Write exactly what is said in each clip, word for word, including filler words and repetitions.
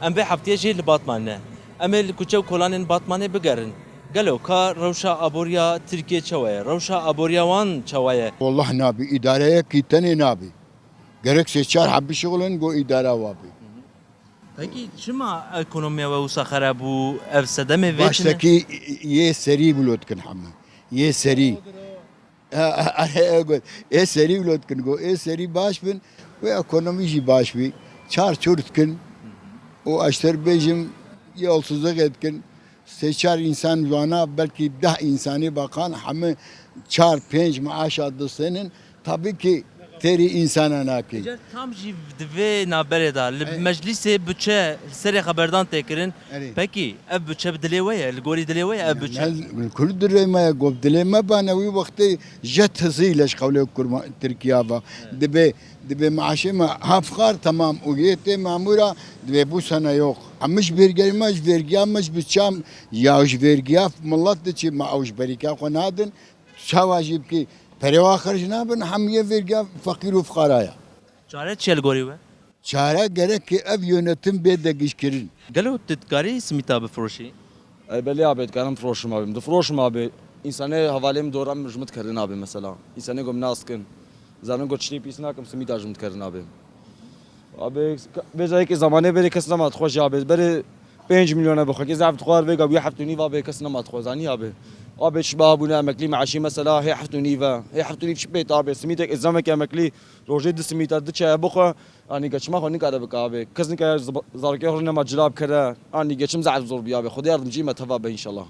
Em vê heftiyê jî li Batmanê ne. Em ê li kuçe û kolanên Batmanê bigerin. Gelo ka rewşa aboriya Tirkiyê çawa ye? Rewşa aboriya wan çawa ye? Wallah nabî, îdareyekî tenê nabî. Gerek sê çar heb bişixulin, go îdara wa bî. Pekî çima ekonomiya we wisa xerab bû? Ev sedemê vê çi ne? Baştekî yê serî wilo dikin heme. Yê serî. Erê, e, got, ê serî wilo dikin, got, ê serî baş bin, wê ekonomî jî baş bî. Çar çur dikin û ez ter bêjim, yolsuzlixê dikin. Sê çar însan wana, belkî deh însanê bakan, heme çar pênc meaşa distênin. Tabî ki têrî însana nakî. Îcar tam jî di vê navberê de li meclîsê buçe li serê xeberdan tê kirin. Erê. Pekî ev buçe bi dilê we ye, li gorî dilê we ye ev buçe? Li kur dilê me ye, got dilê me bane wî wextê jet hizî leş qewlê kurma Tirkiya va. Dibê, dibê maaşê me hevxar temam û yê tê memûra dibê bû sene yok. Em ji vergiya me, ji vergiya me, ji buçam ya ji vergiya milet diçî me ew ji berîka xwe nadin. Çawa jî bikî perê wa xerc nabin, hemiyê vergiya feqîr û fiqara ya. Çare çi ye li gorî we? Çare gerek ki ev yönetim bê degîşkirin. Gelo tu dikarî simîta bifiroşî? Ey belê abi, dikarim firoşim abi. Difiroşim abi. Însanê hevalê min dora min ji min dikerin abi mesela. Însanê ku min nas dikin. Zanin ku tiştê pîs nakim, simîta ji min dikerin abi. Abi, vêca yekê zamanê berê kes nema dixwe jî abi. Berê pênc milyona bixwe. Kes zaf dixwar vêga wî heft û nîv abi, kes nema dixwe, zanî abi. Abi, çi baha bûne emeklî meaşî mesela hê heft û nîv e. Hê heft û nîv çi bêt abi? Simîtek ezameke emeklî rojê du simîta, du çaya bixwe. Anî geçima xwe nikare bike abi. Kes nikare zib-, zarokê xwe nema cila bikere. Anî geçim zaf zor bî abi. Xwedê yardimcî me teva be înşallah.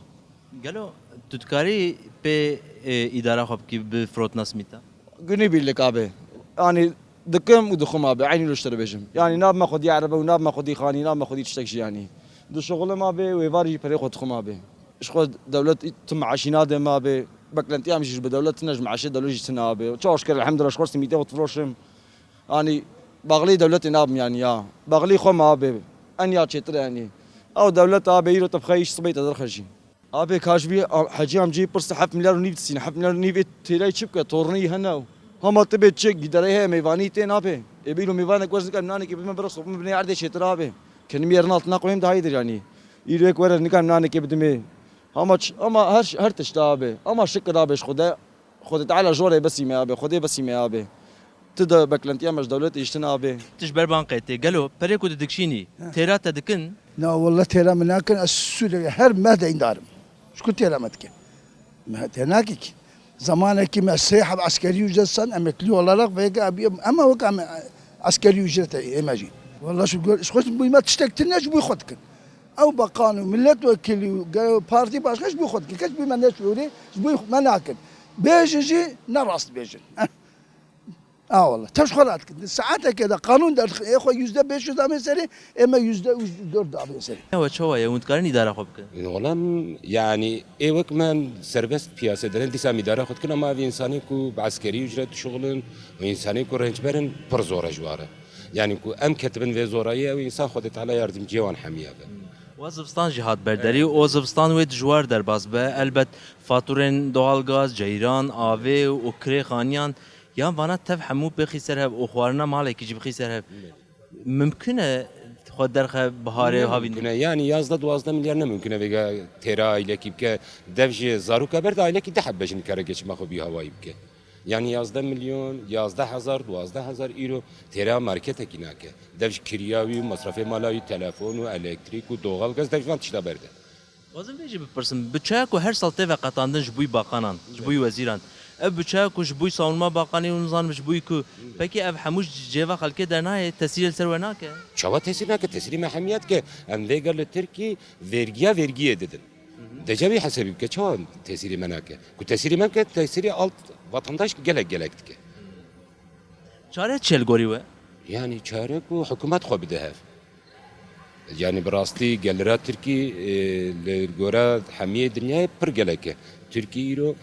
Gelo tu dikarî pê, e, îdara xwe bikî bi firotina simîta? Günübirlik abi. Anî dikim û dixwim abi. Eynî wilo ji te re bêjim. Yanî nabime xwedî erebe û nabime xwedî xanî, nabime xwedî tiştek jî yanî. Dişuxulim abi û êvar jî perê xwe dixwim abi. Ji xwe dewlet tim meaşî nade me abi. Beklentiya min jî ji bi dewlet tine, ji meaşê dewlet jî tine abi. Çawa şikir elhamdulillah ji xwe simîtê xwe difiroşim. Anî baxlî dewletê nabim yanî ya. Baxlî xwe me abi. En ya çêtir e yanî. Ew dewlet abi îro te bixwe îş sibê te derxe jî. Abi ka ji vî a-, hecî amcî pirse heft milyar û nîv disîne. Heft milyar û nîv ê têrayî çi bike? Tornî hene. Hema tu bê çek, gîderê heye, mêvanî tê nabe. Ê bîro mêvanek wez nikem nanekê bime bire sopim binê erdê çêtir abi. Kenimî yerin altına koyayım daha iyidir yani. Îro yek were nikem nanekê bidimê. Hema ç-, ama her, her tişt abi. Ama şikir abi ji Xwedê. Xwedê Teala ji we re besî me abe, Xwedê besî me abe. Tu de beklentiya me ji dewletê jî tune abe. Tu ji ber bankê tê. Gelo perê ku tu dikişînî, He. têra te dikin? Na, wallah têra min nakin, ez Sûriyeyê her meh deyndar im. Ji ku têra me dike? Me têra nake ki. Zamanekî me sê heb eskerî ücret san, emeklî olarak vêga bî, ema wek em eskerî ücret ê me jî. Wallah ji gor, ji xwe bûyî me tiştek tune ji bo xwe dikin. Ew beqan û milletvekilî û ge-, partî başkan ji bo xwe dikin. Kes ji bo me neşûrê, ji bo me nakin. Bêjin jî ne rast bêjin. Heh. A wallah. Tev ji xwe radikin. Saeteke de qanûn derxin. Ê xwe yüzde beş yüz amê serê, ê me yüzde üç dört amê serê. Ya we çawa ye? Hûn dikarin îdara xwe bikin? Wala, yani, ê wek me serbest piyasê derin, dîsa em îdara xwe dikin, ama ev insanê ku bi eskerî ücret dişuxulin û insanê ku rençber in, pir zor e ji ware. Yani ku em ketibin vê zorayî, ew insan Xwedê Teala yardimciyê wan hemiya be. Wa zivistan jî hat ber derî, Evet. O zivistan wê dijwar derbas be. Elbet faturên doğalgaz, ceyran, avê û kirê xaniyan, yan vana tev hemû bixî ser hev û xwarina malekî jî bixî ser hev. Evet. Mimkun e xwe derxe biharê Ne havîn? mimkun e. Yani yazdeh duwazdeh milyar ne mimkun e vêga têra ailekî bike. Dev ji zaroka ber de ailekî deh heb be jî nikare geçima xwe bî hawayî bike. Yani yazdeh milyon, yazdeh hezar, duwazdeh hezar euro têra marketekî nake. Dev ji kiriya wî, masrafê mala wî, telefon û elektrîk û doğalgaz, dev ji van tişta berde. Wazim vê jî bipirsim, buçeya ku her sal tê veqetandin ji boî baqanan, ji boî wezîran, ev buçeya ku ji boî savunma baqanî û nizanim ji boî ku, pekî ev hemû ji cêva xelkê dernayê, tesîrê li ser we nake? Çawa tesîr nake? Tesîrê me hemiya dike. Em vêga li Tirkî vergiya vergiyê didin. Deca wî hesabî bike, çawa tesîrê me nake? Ku tesîrê me bike, tesîrê alt vatandaş gelek gelek dike. Çare çi ye li gorî we? Yani çare ku hikûmet xwe bide hev. Yani bi rastî gelira Tirkî, e, li gora hemiyê dinyayê pir gelek e. Tirkî îro,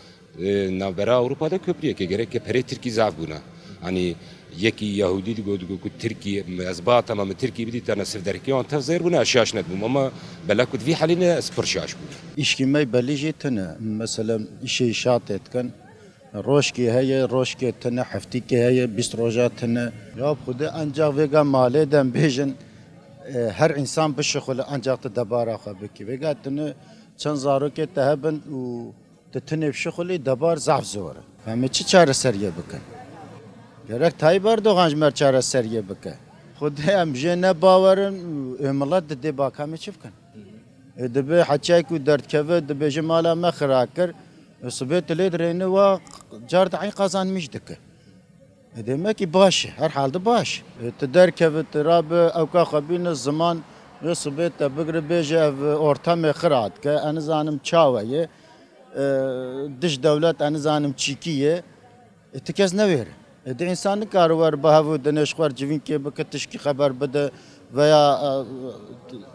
e, navbera Ewropa de köprüyek e. Gerek ke perê Tirkî zaf bûne. Hani yekî Yahudî digot, digot ku Tirkî, ez ba tamam Tirkî bidî te nesif derkê wan tev zêr bûne, ez şaş nedibûm. Ama bela ku di vî halî ne, ez pir şaş bûm. Îşkî me belî jî tune. Mesela îşê şatê dikin. Rojkê heye, rojkê tune, heftîkê heye, bîst roja tune. Ya bi Xwedê encax vêga malê de em bêjin, E, her însan bişixule, ancak tu debara xwe bikî. Vêga tune çend zarokê te hebin û tu tinê bişixulî, debar zaf zor e. Em ê çi çareseriyê bikin? Gerek Tayyip Erdogan ji me re çareseriyê bike. Xwedê em jê nebawerin û ê milet didê bak em ê çi bikin? Ê dibe heçek û derdkeve, dibêje mala me xira kir. Ê sibê tu lê dirêne wa car de eyn qazanmîş dike. E, demek ki baş e, her halde baş. E, tu derkeve, tu rabe, ewka xwe bîne ziman, yê sibê te bigire bêje ev ortamê xira dike, ez nizanim çawe ye, e, dij dewlet ez nizanim çîkî ye. E, ti kes newêre. E, di însan nikare wer bi hev û dinê ji xwe re civînkê bike, tişkî xeber bide veya,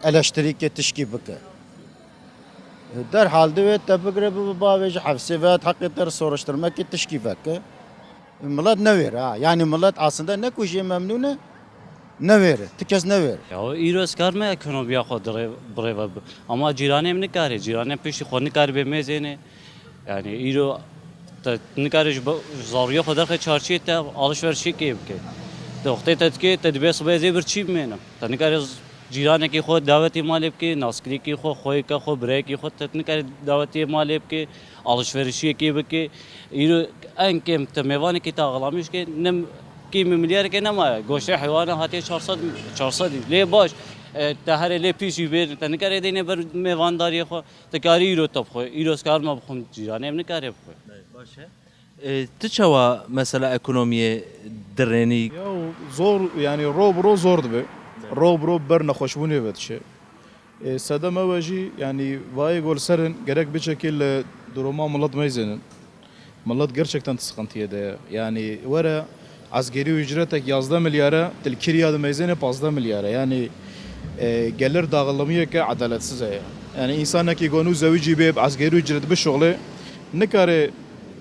e, eleştirîkê tişkî bike. E, derhal divê te bigire bibe bavêje hefsê veya heqê te re soruştirmekê tişkî veke. Milet newêre ha. Yanî milet aslında ne ku jê memnûn e, newêre. Ti kes newêre. Ya îro ez karme ekonomiya xwe dirê-, birêve bi-, ama cîranê min nikare. Cîranê piştî xwe nikare bê mêzênê. Yani îro te nikare ji ba-, ji zarûya xwe derxe çarşiyê te alişverişê kê bike. Te wextê te dikê, te dibê sibê ez ê bir çî bimênim. Te nikare z-, cîranekî xwe dawetê malê bike, naskirîkî xwe, xweyeke xwe, birayekî xwe, te nikare dawetê malê bike, alişverişiyekê bike. Îro en kêm te mêvanekî te axlamiş ke, ne kî milyareke nemaye. Goştê heywana hatiye çar sed, çar sed. Lê baş, e, te here lê pîs jî bêrin. Te nikare deyne ber mêvandariyê xwe. Te karî îro te bixwe. Îro ez karime bixwim cîranê em nikare bixwe. Belê, baş e. E, tu çawa mesela ekonomiyê dirênî? Ya zor, yani ro bi ro zor dibe. Ro bi ro ber nexweşbûnê ve diçe. E, sedem ew e jî, yani vayê gol serin gerek biçekê li duruma milet meyzênin. Milet gerçekten di sıkıntıya de ye. Yani were esgerî ücretek yazdeh milyar e, til kiriya dimeyzêne pazdeh milyar e. Yani, e, gelir dağılımiyeke edaletsiz e. Yani insanekî gonû zewicî bê bi esgerî ücret bişuxlê, nikare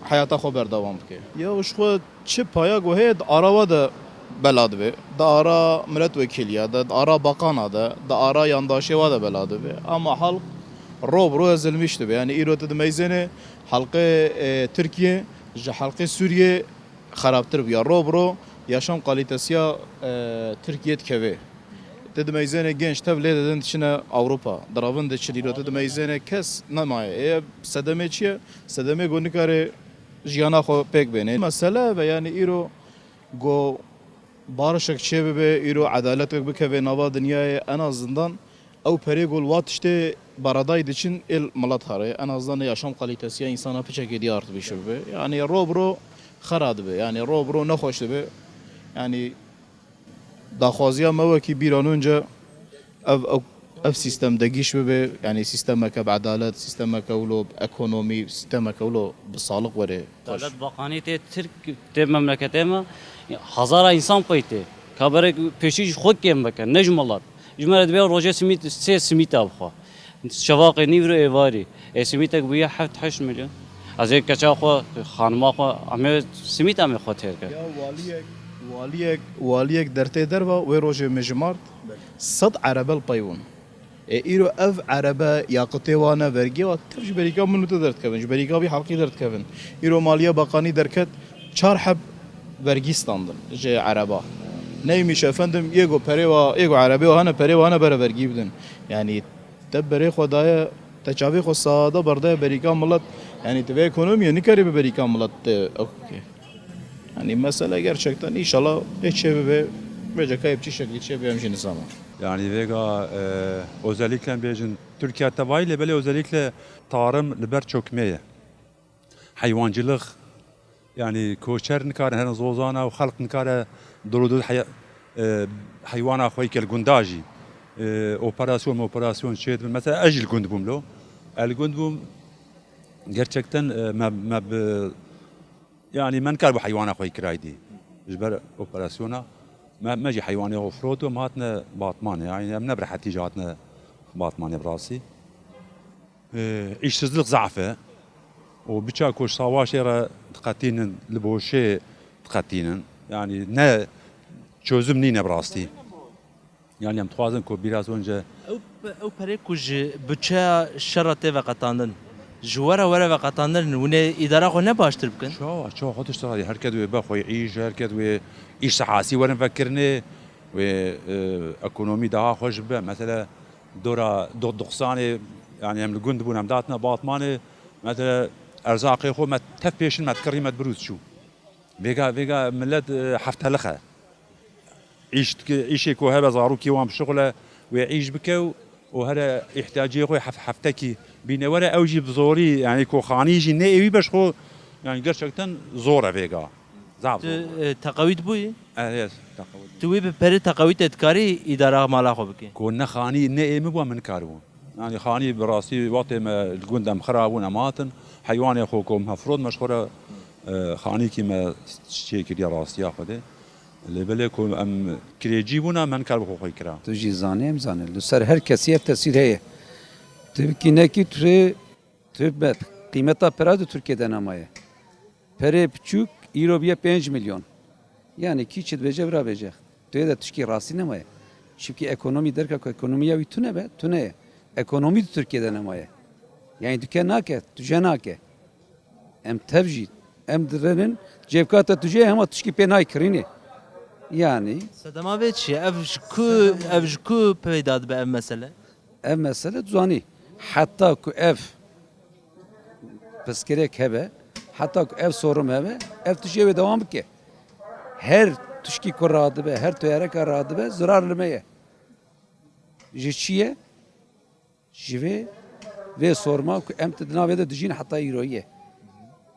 heyata xwe berdewam bike. Ya ji xwe çi paya ku heye di ara we de bela dibe. Di ara miletvekîliya de, di ara bakana de, di ara yandaşê we de bela dibe. Ama halk ro bi ro ezilmiş dibe. Yani îro tu dimeyzêne halkê, e, Tirkiye ji halkê Sûriye xerabtir bûya. Ro bi ro yaşam kalitesiya, e, Tirkiye dikeve. Te dimeyzêne genç tev lê didin diçine Ewropa. Diravin diçin îro te dimeyzêne kes nemaye. Ê sedemê çi ye? Sedemê ku nikare jiyana xwe pêk bêne. Mesele ve yani îro ku barişek çê bibe, îro edaletek bikeve nava dinyayê en azından ew perê ku li wa tiştê beredayî diçin êl milet here. En azından yaşam kalitesiya însana piçekê dî artibîş bibe. Yani ro bi ro xera dibe. Yani ro bi ro nexweş dibe. Yani daxwaziya me wekî bîranûn ce ev, ev, ev sîstem degîş bibe. Yani sîstemeke bi edalet, sîstemeke wilo bi ekonomî, sîstemeke wilo bi sağlık were. Dewlet bakanî tê Tirk, tê memleketê me, hezara însan pey tê. Ka berek pêşî ji xwe kêm bike, ne ji milet. Ji me re divê rojê simît, sê simîta bixwe. Şevaqê nîvro êvarî. Ê simîtek bûye heft heşt milyon. Ez ê keça xwe, xanima xwe, em ê simît em ê xwe têr kin. Ya waliyek, waliyek, waliyek dertê derva wê rojê min jimart. Sed erebe li pey bûn. Ê, îro ev erebe, yaqitê wan e, vergiyê wan, tev ji berîka min û te derdikevin, ji berîka vî halkî derdikevin. Îro Maliye Bakanî derket, çar heb vergî standin ji ereba. Neymiş efendim, yê go perê wa, yê go erebê wa hene, perê wa hene bere vergî bidin. Yani te berê xwe daye, te çavê xwe sade berdaye berîka milet. Yani tu vê ekonomiyê nikarî bi berîka milet te ew bike. Yani mesele gerçekten inşallah ê çê bibe, vêca ka yê bi çi şeklî çê bibe em jî nizanin. Yani vêga, e, özellikle em bêjin Türkiye tevayî lê belê özellikle tarım li ber çökmeye. Heywancılık, yani koçer nikarin herin zozana û xelq nikare dolu dolu hey-, e, heywana xwe yike li gunda jî, e, operasyon operasyon çêdibin. Mesela ez jî li gund bûm lo. Ez li gund bûm, gerçekten, e, me, me bi Yani me nikar bû heywana xwe yî kirayî dî. Ji ber operasyona me, me jî heywanê xwe firoto, me hatine Batmanê. Yani em ne bi rehetî jî hatine Batmanê bi rastî. Ee, îşsizlik zaf e. Û biça ku ji savaşê re diqetînin, li boşê diqetînin. Yani ne çözüm nîne bi rastî. Yani em dixwazin ku biraz önce Ew pe-, ew perê ku ji buçeya şer re tê veqetandin, ji we re were veqetandin, hûn ê îdara xwe ne baştir bikin? Çawa, çawa xwe tişt radî. Her kes wê be xwe îş, her kes wê îş sehasî werin vekirinê. Wê, e, ekonomî daha xweş bibe. Mesela dora do-, doxsanê, yani em li gund bûn, em datine Batmanê, mesela erzaqê xwe me tev pêşin me dikirî me dibirûz çû. Vêga, vêga millet, e, heftelix e. Îş dike, îşê ku hebe zarokê wan bişixule, wê îş bike û, û here îhtiyacê xwe hef-, heftekî bîne were, ew jî bi zorî, yani ku xanî jî nê ewî beş xwe, yani gerçekten zor e vêga. Zaf Tu, zor. e, teqewît bûyî? Evet, teqewît. Tu wê bi perê teqewîtê dikarî îdara mala xwe bikî? Ku ne xanî ne ê min bû, min karibû. Yani xanî bi rastî wextê me li gund em xira bûn, em hatin. Heywanê xwe ku me firot, me ji xwe re, e, xanîkî me çêkiriye rastiya Xwedê. Lê belê ku em kirêcî bûna, me nikar bi xwe xwê kira. Tu jî zanî, em zanin. Li ser her kesî ev tesîr heye. Tu bikî nekî tu rê, tu be, qîmeta pera di Tirkiyê de nemaye. Perê piçûk îro biye pênc milyon. Yani kî çi dibêje, vira bêje. Tu yê de tişkî rastî nemaye. Çimkî ekonomî derka ku ekonomiya wî tune be, tune ye. Ekonomî di Tirkiyê de nemaye. Yani duke nake, tuje nake. Em tev jî, em dirênin, cêvka te tuje ye, hema tişkî pê nayê kirînê. Yani Sedema vê çi ye? Ev ji ku, ev ji ku peyda dibe ev mesele? Ev mesele tu zanî. Heta ku ev pirsgirêk hebe, heta ku ev sorum hebe, ev tiştê wê dewam bike. Her tişkî ku radibe, her teyareka radibe, zirar li me ye. Ji çi ye? Ji vê, vê sorma ku em di navê de dijîn heta îroyî ye.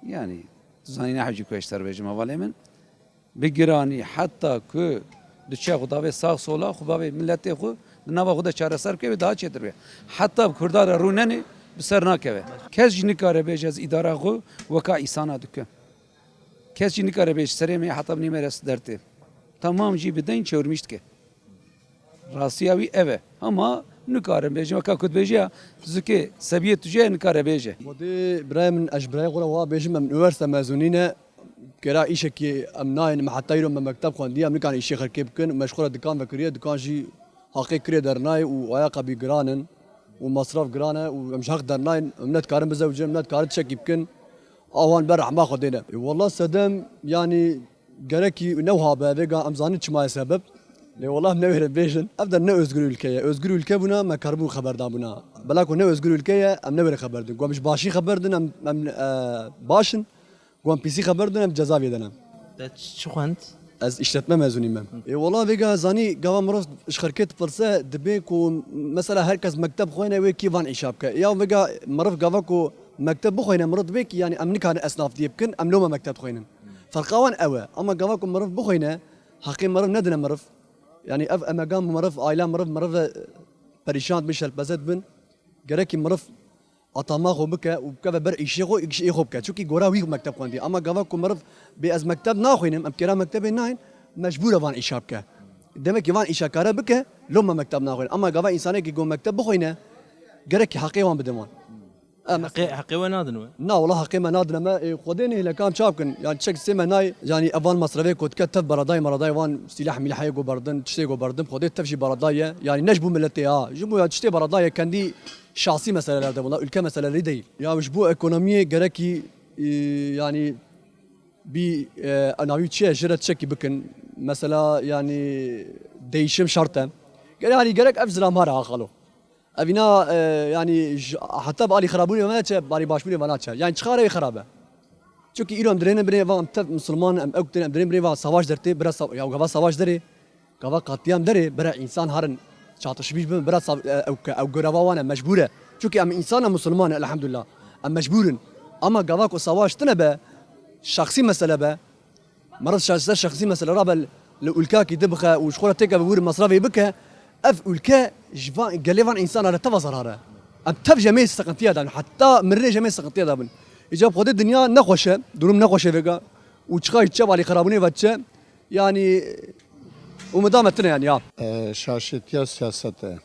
Yani, tu zanî ne hewcî ku ez ji te re bêjim hevalê min. Bi giranî heta ku diçe xwe davê sax sola xwe bavê miletê xwe di nava xwe de çareser bike, wê daha çêtir be. Heta bi Kurda re rûnenê bi ser nakeve. Kes jî nikare bêje ez îdara xwe weka îsana dikim. Kes jî nikare bêje serê me heta binê me re dertê. Tamam jî bi deyn çewrmîş dike. Rastiya wî ev e. Hema nikarin bêjin, weka ku dibêje ya, zikê sebiyê tu jê nikare bêje. Xwedê birayê min, ez ji birayê xwe re wa bêjim, em unîversîte mezûnî ne. Gera îşekî em nayên, me heta îro me mekteb xwendiye, em nikarin îşê xelkê bikin. Me ji xwe re dikan vekiriye, dikan jî haqê kirê dernayê û aya qebî giran in û masraf giran e û em ji heq dernayên, em nedikarin bizewicin, em nedikarin tiştekî bikin. A wan ber rehma Xwedê ne. E, wela sedem, yanî, Gerekî ne wiha be, vêga em zanin çima ye sebeb. Lê wela em newêre bêjin. Ev de ne özgür ülke ye. Özgür ülke bûna, me karibû xeber dabûna. Bela ku ne özgür ülke ye, em newêre xeber din. Ku em ji başî xeber din, em, em, e, baş in. Ku em pîsî xeber din, em cezavê de ne. Te çi xwend? Ez işletme mezunî me. Ê wela vêga zanî gava mirov ji xelkê dipirse, dibê ku mesela her kes mekteb xwêne wê kî van îşa bike. Ya vêga mirov gava ku mekteb bixwêne, mirov dibê ki, yanî em nikarin esnafdiyê bikin, em loma mekteb dixwênin. Ferqa wan ew e. Ama gava ku meriv bixwîne, heqê meriv nedine meriv. Yanî ev emegan meriv, aîla meriv, meriv e, perîşan dibin, şelpeze dibin. Gerekî meriv atama xwe bike û bikeve ber îşê xwe, îş ê xwe bike. Çunkî gora wî mekteb xwendî. Ama gava ku meriv bê ez mekteb naxwînim, em kêra mektebê nayên, mecbûr e van îşa bike. Demek ki van îşa kare bike, loma mekteb naxwîne. Ama gava însanekî ku mekteb bixwîne, gerekî heqê wan bidin wan. Em Heqê, heqê we nadin we? Na, wela heqê me nadine me. Ê, Xwedê nehêle ka em çawa bikin? Yani çek sê me nayê, yani ev van mesrefê ku dike tev beradayê meradayê van sîleh mîlehê ku berdin, tiştê ku berdin, Xwedê tev jî beradayê. Yani ne ji bo miletê ha. Ji bo ya tiştê beradayê kendî şahsî meseleler de bûna, ülke meseleleri değil. Ya ji bo ekonomiyê gerekî, e, yani bir, e, navî çi ye, ji re çekî bikin. Mesela yani değişim şart e. Gere-, yani gerek ev zilamar ha xalo. Evîna, e, yanî ji, heta bi alî xirabûnê ve naçe, bi alî başbûnê ve naçe. Yanî çiqa re wê xirab e? Çunkî îro em dirêne birê van em tev misilman, em ew têne, em dirêne birê van savaş dertê, bira sa-, ya gava savaş derê, gava katliam derê, bira însan harin çatışmîş bin, bira sa-, e, ew ke, ew göreva wan e, mecbûr e. Çunkî em însan e, misilman e, elhamdulillah. Em mecbûr in. Ama gava ku savaş tine be, şexsî mesele be, Meriv şa-, ser şexsî mesele rabe li ülkakî dibixe û ji xwe re têke bi wir mesrefê bike, ev ülke ji van, gelê van însana re teva zarar e. Em tev jemê seqintiya de bin. Heta mirinê jemê seqintiya de bin. Îca bi Xwedê dinya nexweş e, durum nexweş e vêga. Û çiqa çe balî xirabûnê ve çe, yanî umida me tine yanî ya. E, şaşetiya siyasete.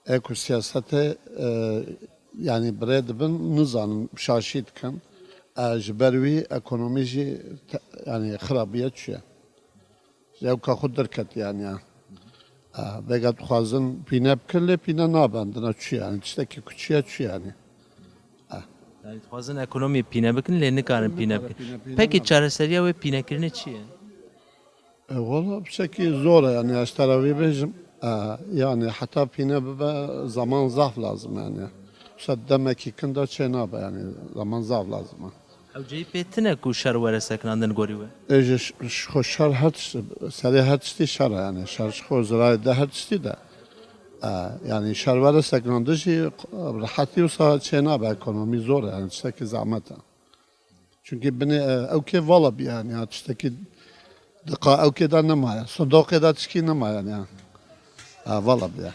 E ku siyasetê, e, yanî bi rê dibin, nizanin şaşî dikin. E, ji ber wî ekonomî jî te-, yanî xirabiye çûye. Ji ewka xwe derket yanî ya. E, vêga dixwazin pîne bikin, lê pîne nabendin, çi yanî, tiştekî ku çi ye, çi yanî. E. Yani dixwazin ekonomî pîne bikin, lê nikarin pîne bikin. Pîne, pîne Pekî nabin. Çareseriya wê pînekirinê çi ye? E, wala, piçekî zor e, yani, ez te re vê bêjim. E, yani, heta pîne bibe, zaman zaf lazim, yani. Wisa demekî kin de çê nabe, yani, zaman zaf lazim e. Ew cihê pê tine ku şer were sekinandin gorî we? E, ji, ji xwe şer her tişt, serê her tiştî şer e, yani. Şer ji xwe zirayê de her tiştî de. E, yani, şer were sekinandin jî rehetî wisa çê nabe, ekonomî zor e, yani, tiştekî zehmet e. Çünkü binê, e, ew kê vala bî, yani, ya, tiştekî diqa ew kê de nemaye. Sundaqê de tişkî nemaye, yani, ya. E, vala bî, ya.